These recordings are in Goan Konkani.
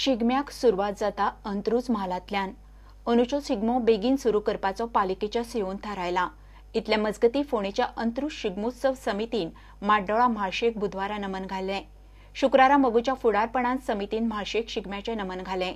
शिगम्याक सुरवात जाता अंत्रुज म्हालांतल्यान. अंदूचो शिगमो बेगीन सुरू करपाचो पालिकेच्या सीओन थारायला. इतल्या मजगती फोंडेच्या अंत्रुज शिगमोत्सव समितीन माड्डोळा म्हाळशेक बुधवारा नमन घालें. शुक्रारा मगोच्या फुडारपणान समितीन म्हाळशेक शिगम्याचें नमन घालें.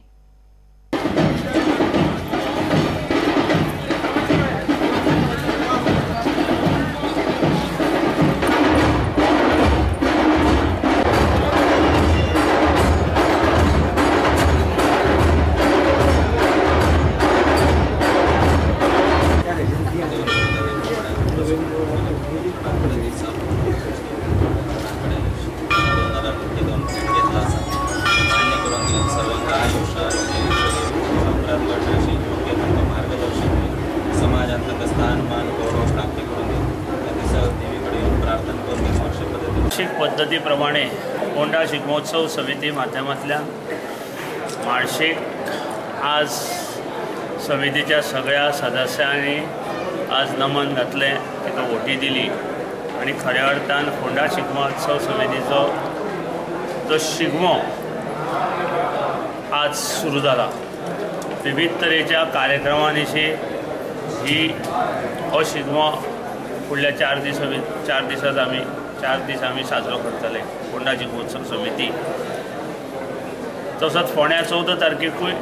पद्धतीप्रमाणे फोंडा शिगमोत्सव समिती माध्यमांतल्यान म्हाळशेक आज समितीच्या सगळ्या सदस्यांनी आज नमन घातलें, ताका वोटी दिली आनी खऱ्या अर्थान फोंडा शिगमोत्सव समितीचो जो शिगमो आज सुरू जाला. विविध तरेच्या कार्यक्रमांनी ही हो शिगमो फुडल्या चार दीस आमी साजरो करतले फोंडा शिगमोत्सव समिती. तसोच फोंड्या 14 तारखेकूय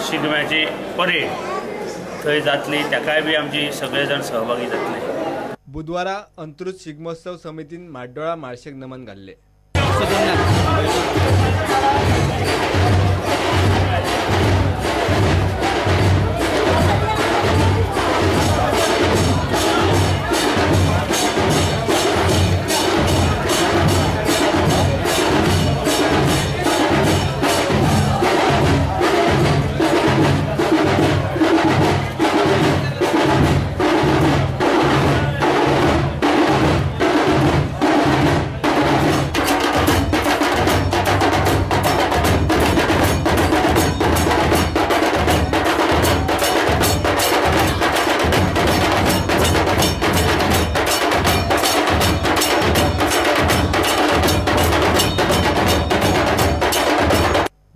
शिगम्याची परेड थंय जातली, ताकाय बी आमची सगळे जाण सहभागी जातले. बुधवारा अंत्रुज शिगमोत्सव समितीन माड्डोळा म्हाळशेक नमन घाल्ले.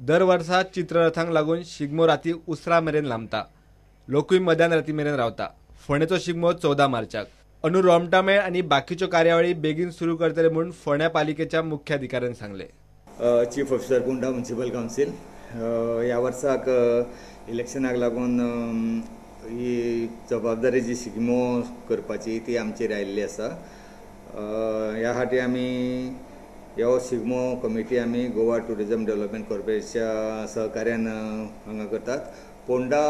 दर वर्सा चित्ररथांक लागून शिगमो राती उसरा मेरेन लांबता. लोकूय मध्यान राती मेरेन रावता. फोंडेचो शिगमो 14 मार्चाक. अंदू रोमटामेळ आनी बाकीच्यो कार्यावळी बेगीन सुरू करतले म्हूण फोंड्या पालिकेच्या मुख्याधिकाऱ्यान सांगलें. Chief officer Ponda municipal council, ह्या वर्साक इलेक्शनाक लागून ही जबाबदारी जी शिगमो करपाची ती आमचेर आयिल्ली आसा. ह्या खातीर आमी ह्यो शिगमो कमिटी आमी गोवा टुरिजम डेव्हलपमेंट कॉर्पोरेशनच्या सहकार्यान हांगा करतात. फोंडा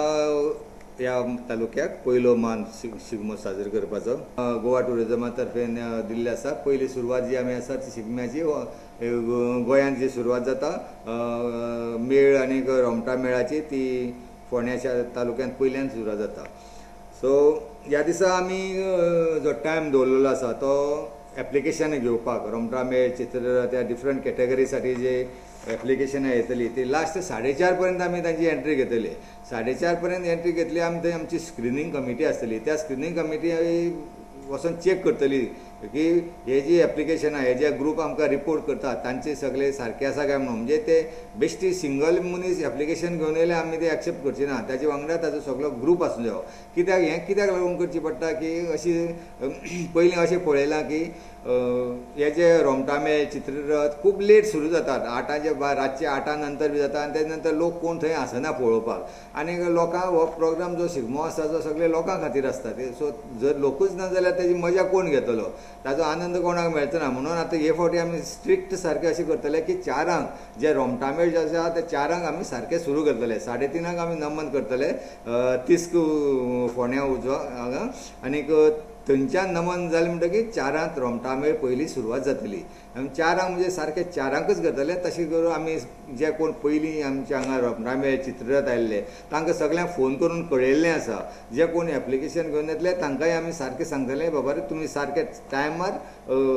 ह्या तालुक्याक पयलो मान शिगमो साजरो करपाचो गोवा टुरिजमा तर्फेन दिल्ले आसा. पयली सुरवात जी आमी आसा ती शिगम्याची गोंयांत जी सुरवात जाता मेळ आनी रोमटा मेळाची ती फोंड्याच्या तालुक्यांत पयल्यान सुरवात जाता. सो ह्या दिसा आमी जो टायम दवरलेलो आसा तो एप्लिकेशन घेवपाक रोमटा मेळ चित्ररथ ह्या डिफरंट कॅटेगरीसाठी जे एप्लिकेशनां येतली ती लास्ट 4:30 पर्यंत आमी तांची एंट्री घेतली. 4:30 पर्यंत एंट्री घेतली आमी थंय आमची स्क्रिनींग कमिटी आसतली. त्या स्क्रिनींग कमिटी वचून चॅक करतली की हे जी एप्लिकेशनां हे जे ग्रूप आमकां रिपोर्ट करतात तांचे सगळे सारके आसा काय म्हणून. म्हणजे ते बेश्टी सिंगल मनीस एप्लिकेशन घेवन येयले आमी ते एक्सेप्ट करची ना, ताचे वांगडा ताजो सगळो ग्रूप आसूं जायो. कित्याक हें कित्याक लागून करची पडटा की अशी पयलीं अशें पळयलां की हे जे रोमटामेळ चित्ररथ खूब लेट सुरू जातात, 8च्या रातचे 8 नंतर बी जाता आनी तेजे नंतर लोक कोण थंय आसना पळोवपाक. आनी लोकांक हो प्रोग्राम जो शिगमो आसता तो सगळे लोकां खातीर आसता. सो जर लोकूच ना जाल्यार ताजी मजा कोण घेतलो, ताजो आनंद कोणाक मेळचो ना. म्हणून आतां हे फावटी आमी स्ट्रिक्ट सारकें अशें करतले की 4ांक जे रोमटामेळ जे आसा ते 4ांक आमी सारकें सुरू करतले. 3:30 आमी नमन करतले 30 फोंड्या उजो हांगा आनीक थंयच्यान नमन जालें म्हणटकीर 4ांक रोमटामेळ पयली सुरवात जातली. आनी 4ांक म्हणजे सारकें 4ांकच करतले. तशें करून आमी जे कोण पयलीं आमच्या हांगा रोमटामेळ चित्ररथ आयिल्ले तांकां सगळ्यांक फोन करून कळयल्लें आसा. जे कोण एप्लिकेशन घेवन येतले तांकांय आमी सारकें सांगतले बाबा रे तुमी सारके टायमार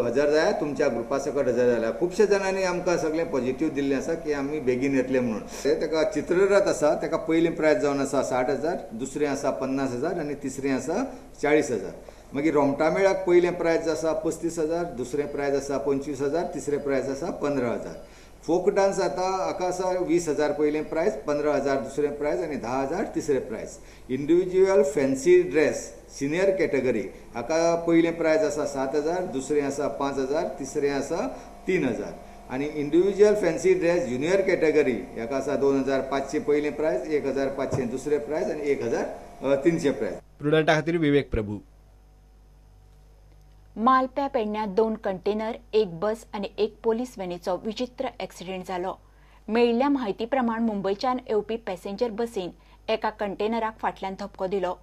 हजर जाया, तुमच्या ग्रुपा सकट हजर जाल्या. खुबशे जाणांनी आमकां सगळें पॉजिटीव दिल्लें आसा की आमी बेगीन येतले म्हणून. ताका चित्ररथ आसा ताका पयलीं प्रायज जावन आसा 60,000, दुसरें आसा 50,000 आनी तिसरें आसा 40,000. मागीर रोमटामेळाक पयलें प्रायज आसा 35,000, दुसरें प्रायज आसा 25,000, तिसरें प्रायज आसा 15,000. फोक डान्स जाता हाका आसा 20,000 पयलें प्रायज, 15,000 दुसरें प्रायज आनी 10,000 तिसरें prize. Individual fancy dress senior category हाका पयलें प्रायज आसा 7,000, दुसरें आसा 5,000, तिसरें आसा 3,000 आनी individual fancy dress junior category हाका आसा 2,500 पयलें प्रायज, 1,500 दुसरें प्रायज आनी 1,300 प्रायज. प्रुडंटा खातीर विवेक प्रभू. मालप्या पेडण्या 2 कंटेनर, 1 बस आनी 1 पोलीस व्हॅनीचो विचित्र एक्सिडेंट जालो. मेळिल्ल्या म्हायती प्रमाण मुंबयच्यान येवपी पॅसेंजर बसीन एका कंटेनराक फाटल्यान धपको दिलो.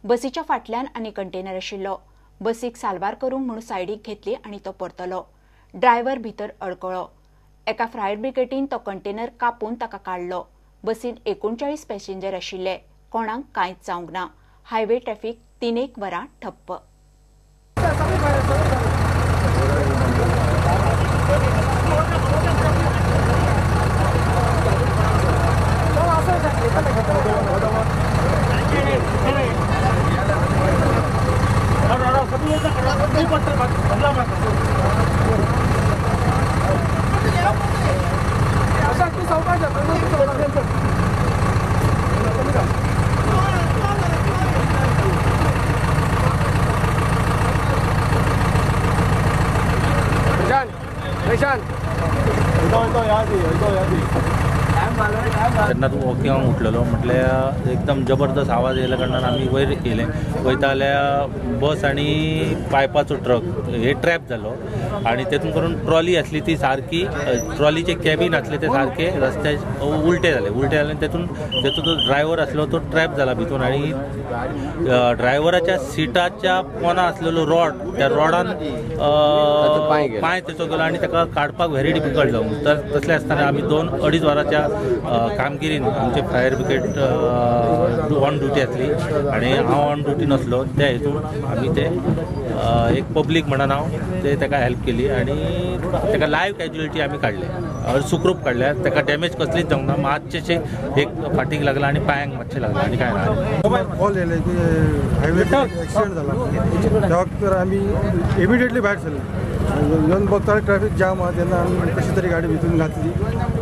बसीच्या फाटल्यान आनी कंटेनर आशिल्लो. बसीक साल्वार करूंक म्हूण सायडीक घेतली आनी तो परतलो. ड्रायव्हर भितर अडकळ्ळो. एका फायर ब्रिगेडीन तो कंटेनर कापून ताका काडलो. बसीन 39 पॅसेंजर आशिल्ले. कोणाक कांयच जावंक ना. हायवे ट्रॅफिक 3-1 वरां ठप्प. तेन्ना तूं वॉकिंगाक उठलेलो म्हटल्यार एकदम जबरदस्त आवाज येयल्या कारणान आमी वयर येयले. वयता जाल्यार बस आनी पायपाचो ट्रक हे ट्रॅप जालो आनी तेतून करून ट्रॉली आसली ती सारकी, ट्रॉलीचे कॅबीन आसले ते सारके रस्त्या उलटे जाले. उलटे जाले तेतून तेचो जो ड्रायव्हर आसलो तो ट्रॅप जाला भितून आनी ड्रायव्हराच्या सिटाच्या पोना आसलेलो रॉड, त्या रॉडान पांय तेचो गेलो आनी ताका काडपाक व्हेरी डिफिकल्ट जावं. तर तसलें आसतना आमी 2-2.5 वरांच्या कामगिरीन आमचे फायर ब्रिगेड ऑन ड्युटी आसली आनी हांव ऑन ड्युटी नासलो, त्या हितून आमी ते एक पब्लीक म्हणून हांव ते ताका हेल्प केली आनी ताका लायव्ह कॅज्युअलिटी आमी काडले, सुखरूप काडल्या. ताका डॅमेज कसलीच जावंक ना, मातशें एक फाटीक लागला आनी पांयांक मातशें लागला आनी कांय ना. कॉल येयले की हायवे एक्सिडंट जाला, त्या वखतार आमी इमिडिएटली भायर सरले. येवन बघता ट्रॅफिक जाम आहा, तेन्ना आमी कशी तरी गाडी भितून घातली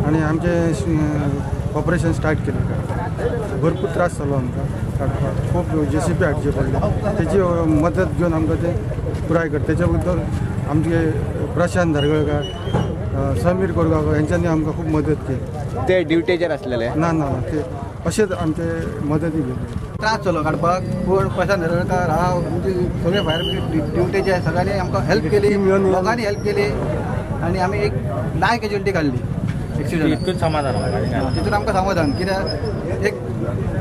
आनी आमचें ऑपरेशन स्टार्ट केलें. भरपूर त्रास जालो आमकां काडपाक, खूब जेसीबी हाडचे पडले, तेची मदत घेवन आमकां तें पुराय कर. तेच्या बद्दल आमचे प्रशांत धारगळकार, समीर कोरगांवकर हेंच्यांनी आमकां खूब मदत केली. ते ड्युटेचेर आसलेले? ना ना, ते अशेंच आमचे मदती केली. त्रास जालो काडपाक, पूण प्रशांत धारगळकार हांव आमचे सगळे फायर ब्रिगेड ड्युटेचे सगळ्यांनी आमकां हेल्प केली, लोकांनी हेल्प केली आनी आमी एक लायव कॅज्युअलिटी काडली. तितून समाधान, तितून आमकां समाधान कित्याक एक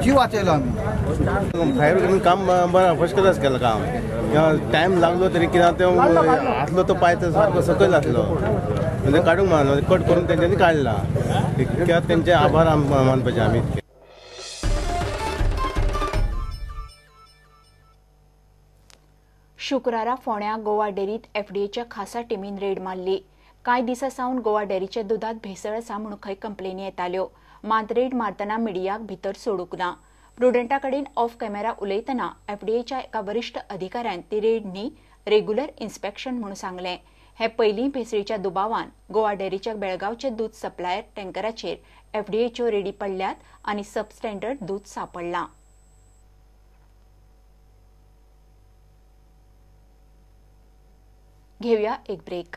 जीव वाचयलो आमी. फायर ब्रिगेडीन काम बरें फर्स्ट क्लास केलां काम. टायम लागलो तरी कित्याक तें आसलो तो पांय सारको सकयल आसलो, म्हणजे काडूंक मारलो, कट करून तेंच्यांनी काडला. कित्याक तेंचे आभार मानपाचे आमी. शुक्रारा फोंड्या गोवा डेअरीत एफडीएच्या खासा टिमीन रेड मारली. कांय दिसां सावन गोवा डेअरीच्या दुदांत भेसळ आसा म्हूण खंय कंप्लेनी येताल्यो. मात रेड मारतना मिडियाक भितर सोडूंक ना. प्रुडंटा कडेन ऑफ कॅमेरा उलयतना एफडीएच्या एका वरिश्ठ अधिकाऱ्यान ती रेड न्ही, रेग्युलर इन्स्पेक्शन म्हूण सांगलें. हे पयलीं भेसळीच्या दुबावान गोवा डेअरीच्या बेळगांवचे दूद सप्लायर टँकराचेर एफडीएच्यो रेडी पडल्यात आनी सबस्टँडर्ड दूद सांपडलां. घेवया एक ब्रेक.